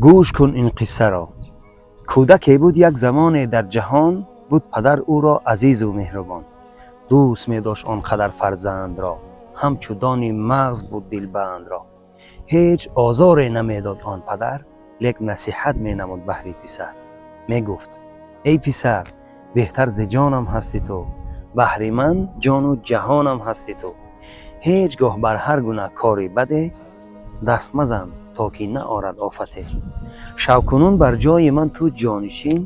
Гӯш кун ин қиссаро. Кӯдаке буд як замоне дар ҷаҳон, буд падар ӯро азизу меҳрубон. Дӯст медошт он қадар фарзандро, ҳамчу дони мағз буд дилбандро. Ҳеҷ озоре намедод он падар, лек насиҳат менамуд баҳри писар. Мегуфт: «Эй писар, беҳтар зи ҷонам ҳасти ту, баҳри ман ҷону ҷаҳонам ҳасти ту. Ҳеҷ гоҳ бар ҳар гуна кори баде даст мазан, то ки наорад офате. Шав кунун бар ҷои ман ту ҷонишин,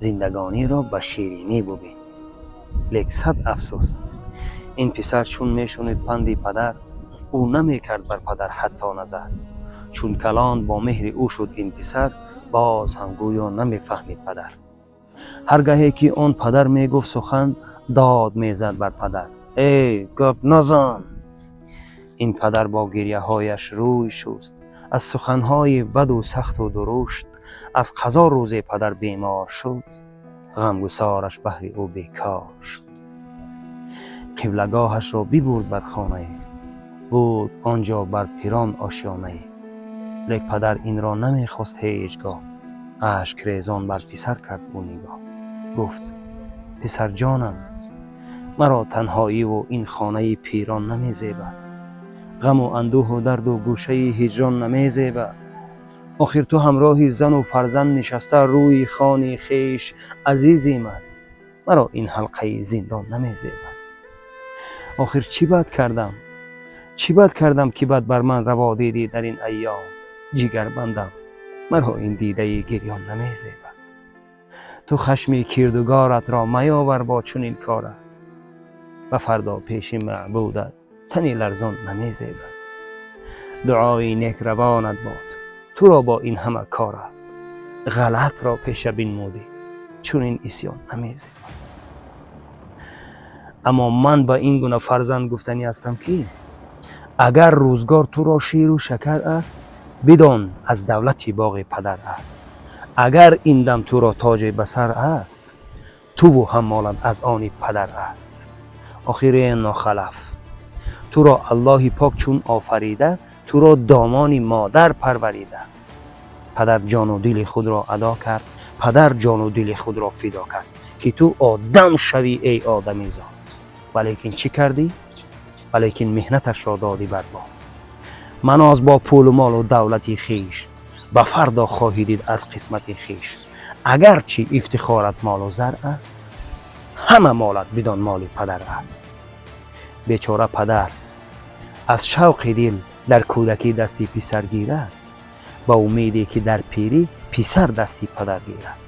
зиндагониро ба ширинӣ бубин». Лек сад афсӯс, ин писар чун мешунид панди падар, ӯ намекард бар падар ҳатто назар. Чун калон бо меҳри ӯ шуд ин писар, боз ҳам гӯё намефаҳмид падар. Ҳар гаҳе ки он падар мегуфт сухан, дод мезад бар падар: «Эй, гап назан!» Ин падар бо гирьяҳояш рӯй шуст аз суханҳои баду сахту дурушт. Аз қазо рӯзе падар бемор шуд, ғамгусораш баҳри ӯ бекор шуд. Қиблагоҳашро бибурд бар хонае, буд он ҷо бар пирон ошёнае. Лек падар инро намехост ҳеҷ гоҳ. Ашкрезон бар писар кард ӯ нигоҳ, гуфт: «Писарҷонам, маро танҳоиву ин хонаи пирон намезебад, ғаму андӯҳу дарду гӯшаи ҳиҷрон намезебад. Охир ту ҳамроҳи зану фарзанд нишаста рӯи хони хеш, азизи ман, маро ин ҳалқаи зиндон намезебад. Охир чӣ бад кардам, чӣ бад кардам, ки бад бар ман раво дидӣ дар ин айём? Ҷигарбандам, маро ин дидаи гирён намезебад. Ту хашми кирдугоратро маёвар бо чунин корат, ба фардо пеши маъбудат тани ларзон намезебад. Дуои нек равонат бод туро бо ин ҳама корат, ғалатро пеша бинмудӣ, чунин исён намезебад». Аммо ман ба ин гуна фарзанд гуфтанӣ ҳастам, ки агар рӯзгор туро ширу шакар аст, бидон, аз давлати боғи падар аст. Агар ин дам туро тоҷе ба сар аст, туву ҳаммолат аз они падар аст. Охир, э нохалаф, туро Аллоҳи пок чун офарида, туро домони модар парварида. Падар ҷону дили худро адо кард, падар ҷону дили худро фидо кард, ки ту одам шавӣ, эй одамизод. Валекин чӣ кардӣ? Валекин меҳнаташро додӣ барбод. Маноз бо пулу молу давлати хиш, ба фардо хоҳӣ дид аз қисмати хиш. Агарчи ифтихорат молу зар аст, ҳама молат, бидон, моли падар аст. Бечора падар аз шавқи дил дар кӯдакӣ дасти писар гирад, ба умеде ки дар пирӣ писар дасти падар гирад,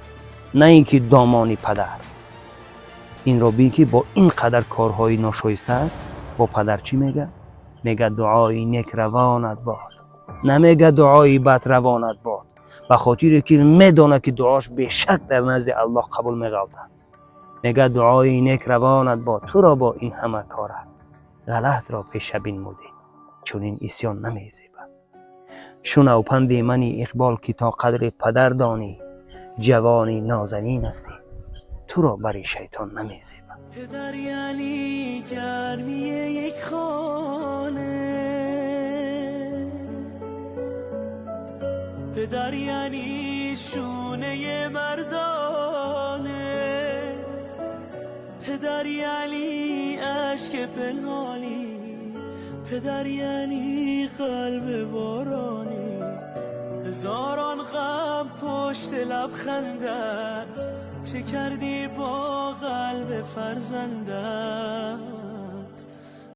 на ин ки домони падар. Инро бин, ки бо ин қадар корҳои ношоистаат бо падар чӣ мега? Мега: «Дуои нек равонат бод», намега: «Дуои бад равонат бод», ба хотире ки медонад, ки дуош бешак дар назди Аллоҳ қабул меғалтад. Мега: «Дуои нек равонат бод туро бо ин ҳама корат, ғалатро пеша бинмудӣ, чунин исён намезебад. Шунав панди мани Иқбол, ки то қадри падар донӣ, ҷавони нозанин ҳастӣ, туро бари шайтон намезебад». پدر یعنی گرمی یک خانه، پدر یعنی شونه مردانه، پدر یعنی اشک پنهانی، پدر یعنی قلب بارانی. هزاران غم پشت لبخندت، چه کردی با قلب فرزندت؟